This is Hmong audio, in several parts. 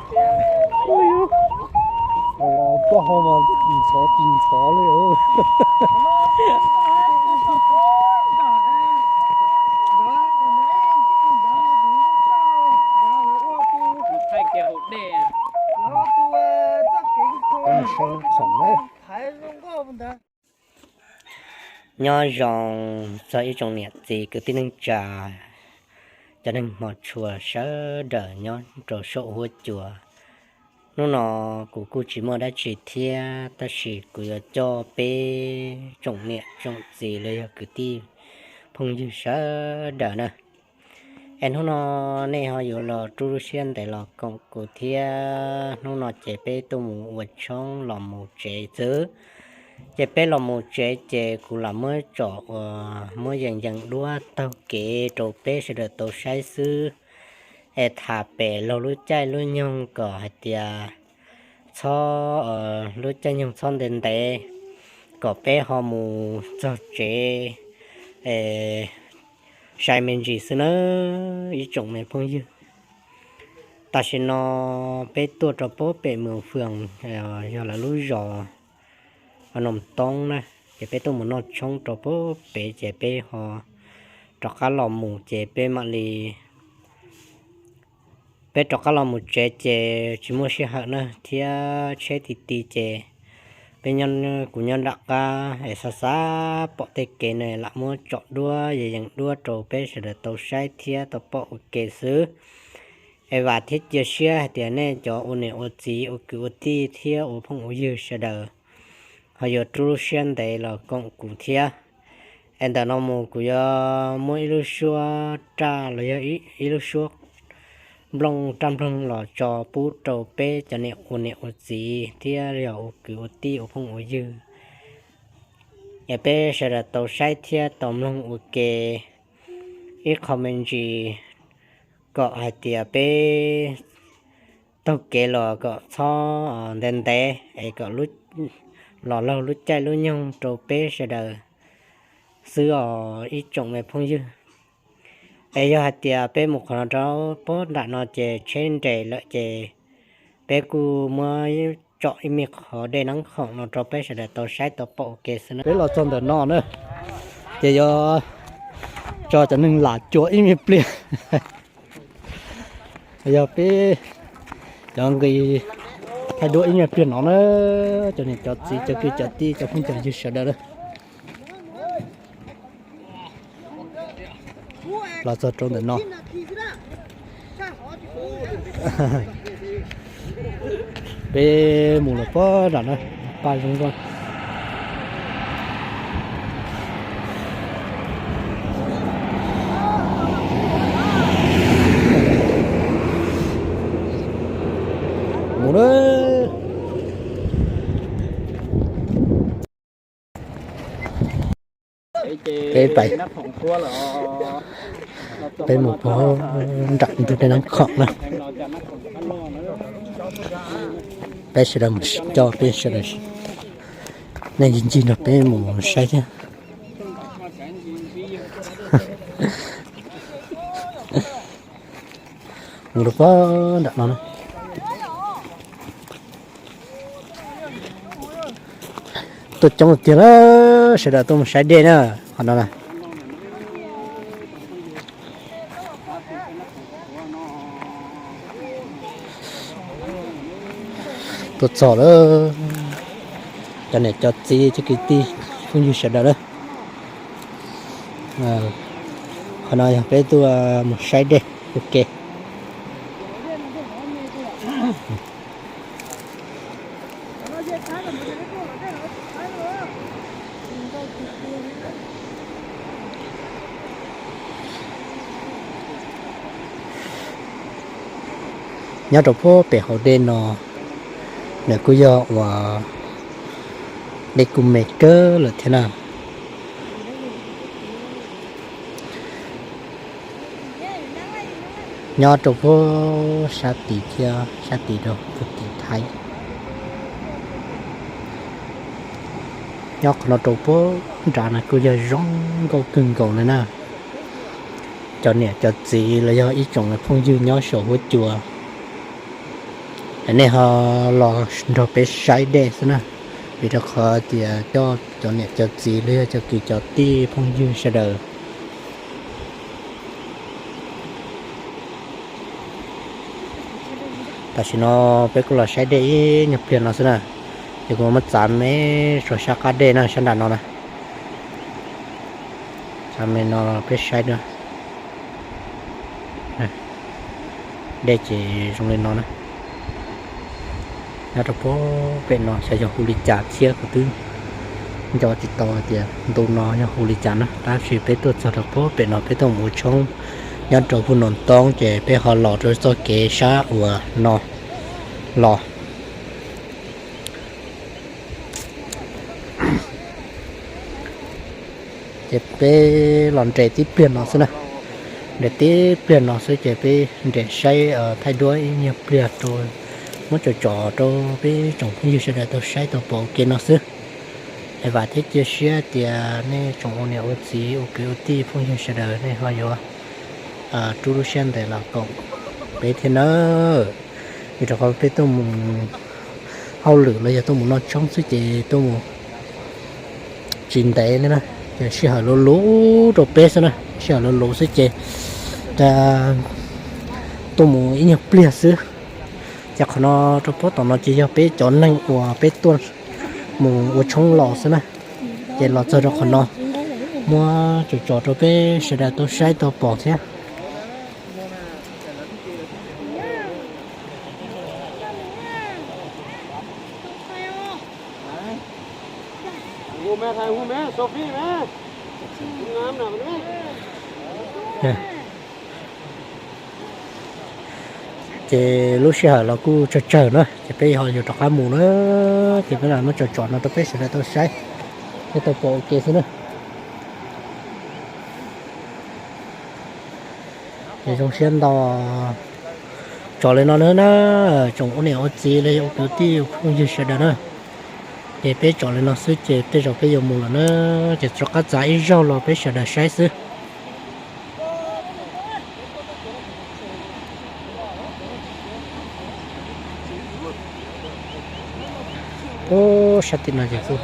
Koj ho mas ntxhov tis ntxhov li. Nyob zoo txog ib tsoom niam txiv kwv tij neej tsa, cov neeg hmov tshua sawv daws nyob rau saum huab cua. Hnub no kuv kuj tsis muaj dab tsi thiab, tab sis kuv yuav coj peb tsoom niam tsoom txiv los yog kwv tij phooj ywg sawv daws na, es hnub no nej ho yuav los rub lub siab ntev los koom kuv thiab. Hnub no ces peb tuaj mus ua tshoob los mus tsev xwb. Ces peb los mus tsev ces kuv lam muab tsom uas muab yees yees duab taug kev rau peb sawv daws tau saib xwb, es tham pem laug lub caij lub nyoog kom hais tias txhob, lub caij nyoog txhob ntev ntev, kom peb ho mus txog tsev sai me ntsis xwb na ib tsoom me phooj ywg. Tam sim no peb tuaj rau pem Mường Phường, yog lawv lub zos Noo Toob na, ces peb tuaj mus noj tshoob rau pem ces peb ho rov qab los mus ces peb mam li, peb rov qab los mus tsev ces tsis muaj sij hawm na thiab tsheb ti ti ces peb, kuv nyob nram qab es xav xav pom tej kev no lam muab tsom duab yees yees duab rau peb sawv daws tau saib thiab tau pom ua ke xwb. Es vam thiab cia siab hais tias nej cov ua niam ua txiv ua kwv ua tij thiab ua phooj ua ywg sawv daws ho yuav rub lub siab ntev los koom kuv thiab. Es ntawm no mus kuv yuav muab ib lub suab raj los yog ib lub suab nplooj raj nploog los tso pub rau peb cov niam ua niam ua txiv thiab yog ua kwv ua tij ua phooj ua ywg, es peb sawv daws tau saib thiab tau mloog ua ke ib qho me ntsis, kom hais tias peb taug kev los kom txhob ntev ntev es kom los laug lub caij lub nyoog rau peb sawv daws xwb os ib tsoom me phooj ywg. Es yog hais tias peb mus qhov no rau pob nram no ces tsheb nres lawm ces peb kuj muab tsom ib me qhov dej Nab Khoom no rau peb sawv daws tau saib tau pom ua ke xwb na. Peb los txog ntawm no na, ces yuav tso cov neeg lam cuam ib me pliag. Yog peb cov nqi thaij duab ib me pliag no na, cov niam cov txiv cov kwv cov tij cov phooj cov ywg sawv daws na. Los txog rau ntawm no, peb mus lawm pob nram na, paj zoo nkauj. Mus na. Peb pais, peb mus pob nram ntug dej Nab Khoom na. Peb sawv daws mus coj peb sawv daws, nej ncig ncig nrog peb mus saib thiab. Mus rau pob nram no na. Tuaj coob tiag na, sawv daws tuaj mus saib dej na, qhov no na. Tuaj txog lawm, cov niam cov txiv cov kwv tij phooj ywg sawv daws na. Qhov no yog peb tuaj mus saib dej ua ke. Nyob rau puag pem hauv dej no, nws kuj yog uas dej kuj me kawg lawm thiab na. Nyob rau puag sab tid thiab sab tid rau puag tim Thaib. Nyob qhov no rau puag nrad no kuj yog zoo nkauj kawg nkaus li na. Cov niam cov txiv los yog ib tsoom phooj ywg nyob saum huab cua, Nej ho los nrog peb saib dej xwb na, vim rau qhov tias coj cov niam cov txiv los yog cov kwv cov tij phooj ywg sawv daws. Tam sim no peb kuj los saib dej ib nyuag pliag no xwb na, ces kuv muab txav me tso sab qab dej na, sab nram no na. Txav me no peb saib na. Dej ces zoo li no na. Nyob rau pem no xyov yog hu li cas thiab, kuv twb nco tsis tau hais tias ntu no yog hu li cas na, tab sis peb tuaj txog rau pem no peb tuaj mus ua tshoob nyob rau Hu Nom Toob, ces peb ho los rau txoj kev sab uas no los. Ces peb los nres tib pliag no xwb na, nres tib pliag no xwb ces peb nres saib thaij duab ib nyuag pliag rau, muab tsom tsom rau peb tsoom phooj ywg sawv daws tau saib tau pom ua ke no xwb. Es vam thiab cia siab tias nej tsoom ua niam ua txiv ua kwv ua tij phooj ywg sawv daws nej ho yuav rub lub siab ntev los koom peb thiab nawb. Vim rau qhov peb tuaj mus hauj lwm los yog tuaj mus noj tshoob xwb ces tuaj mus tsis ntev li na, ces sij hawm luv luv rau peb xwb na, sij hawm luv luv xwb ces tuaj mus ib nyuag pliag xwb. Ces qhov no rau puag tom no ces yog peb cov neeg uas peb tuaj mus ua tshoob los xwb na, ces los txog rau qhov no muab tsom tsom rau peb sawv daws tau saib tau pom thiab. Ces lub sij hawm los kuj tsawg tsawg na, ces peb ho yuav rov qab mus na, ces peb lam muab tsom tsom no rau peb sawv daws tau saib thiab tau pom ua ke xwb na. Ces zoo siab ntau, tsom li no na, tsoom ua niam ua txiv los yog ua kwv tij ua phooj ywg sawv daws na, ces peb tsom li no xwb ces tej zaum peb yuav mus lawm na, ces rov qab txav ib zaug los peb sawv daws saib xwb. Ub, sab tim no ces kuj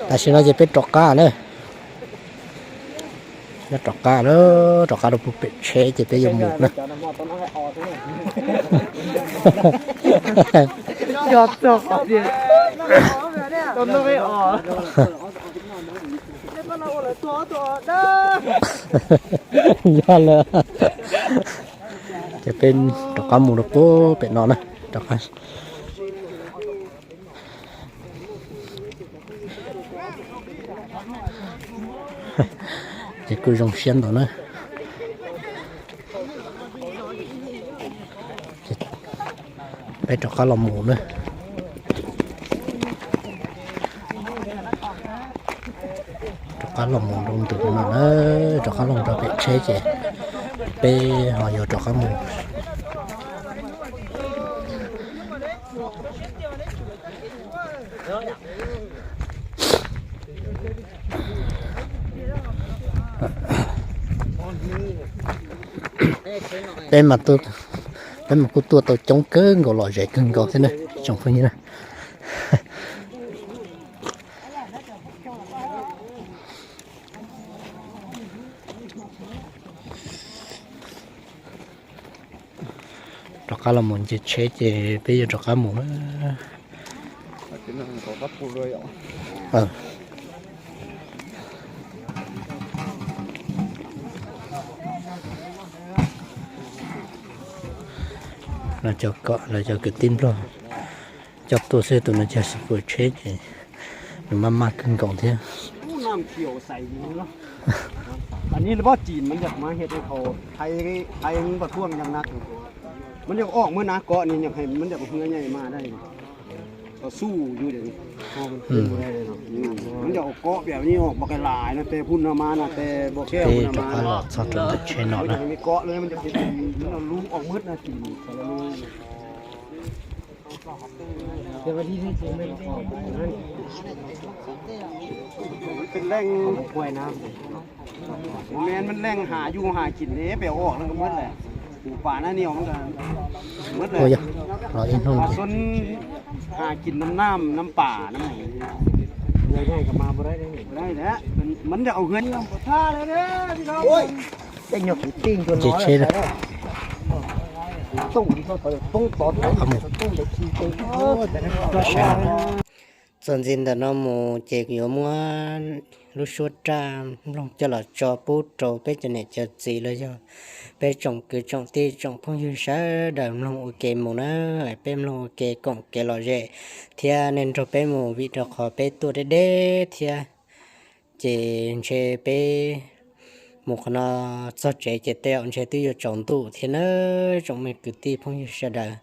Tam sim no ces peb rov qab na. Nyob rov qab na, rov qab rau pem tsheb ces peb yuav mus na. Yog lawm. Ces peb rov qab mus rau pem no na, rov qab. Ces kuj zoo siab ntau na. Peb rov qab los mus na. Rov qab los mus rau ntawm no na, rov qab los rau pem tsheb ces peb ho yuav rov qab mus. Peb mas, peb mas kuj tuaj tau coob kawg nkaus, lom zem kawg nkaus thiab na tsoom phooj ywg na. Rov qab los mus nce tsheb ces peb yuav rov qab mus na. Cov kwv tij Nplog coj tuaj xwb, tus no cog xim pua tsheb ces nws maj maj kawg nkaus thiab. Nim lub pob cimมันอยากมาเฮ็ดให้เขาไทยไทยมันประท้วงอย่างหนัก มันอยากออกเมื่อหน้าเกาะนี่ อยากให้มันอยากเฮือใหญ่มาได้ ต่อสู้อยู่เดี๋ยวนี้ มันอยากเอาเกาะแบบนี้ออกบักหลายนะ แต่พุ่นเอามานะ แต่บ่อแก้ว Peb rov qab los txog rau ntawm tsheb no na. มันอยากให้มีเกาะเลย มันอยากเฮ็ดให้มันเอาลูกออกหมดนะ กินแต่ละลูก เป็นแหล่ง มันแหล่งหาอยู่หากินเนี่ย ไปเอาออกนั่นก็หมดแหละ หมูป่าหน้าเหนี่ยวมันก็หมดแหละ Ua yog los ib hnub ส่วนหากินน้ำน้ำน้ำป่าน้ำไหน ได้แล้ว มันมันจะเอาเงินท่าเลยเนี่ยพี่น้อง Ces nyuag kuv tij ntsuag no ces tsheb lawm. Toob tod toob tod toob tod. Txuas ntxiv ntawm no mus ces kuv yuav muab lub suab raj nploog coj los tso pub rau peb cov niam cov txiv los yog peb tsoom kwv tsoom tij tsoom phooj ywg sawv daws mloog ua ke mus na. Peb mloog ua ke koom kev lom zem thiab nej nrog peb mus vim rau qhov peb tuaj deb deb thiab. Ces ntshe peb mus qhov no txog tsev ces tej zaum ntshe twb yuav tsaus ntuj thiab na tsoom me kwv tij phooj ywg sawv daws.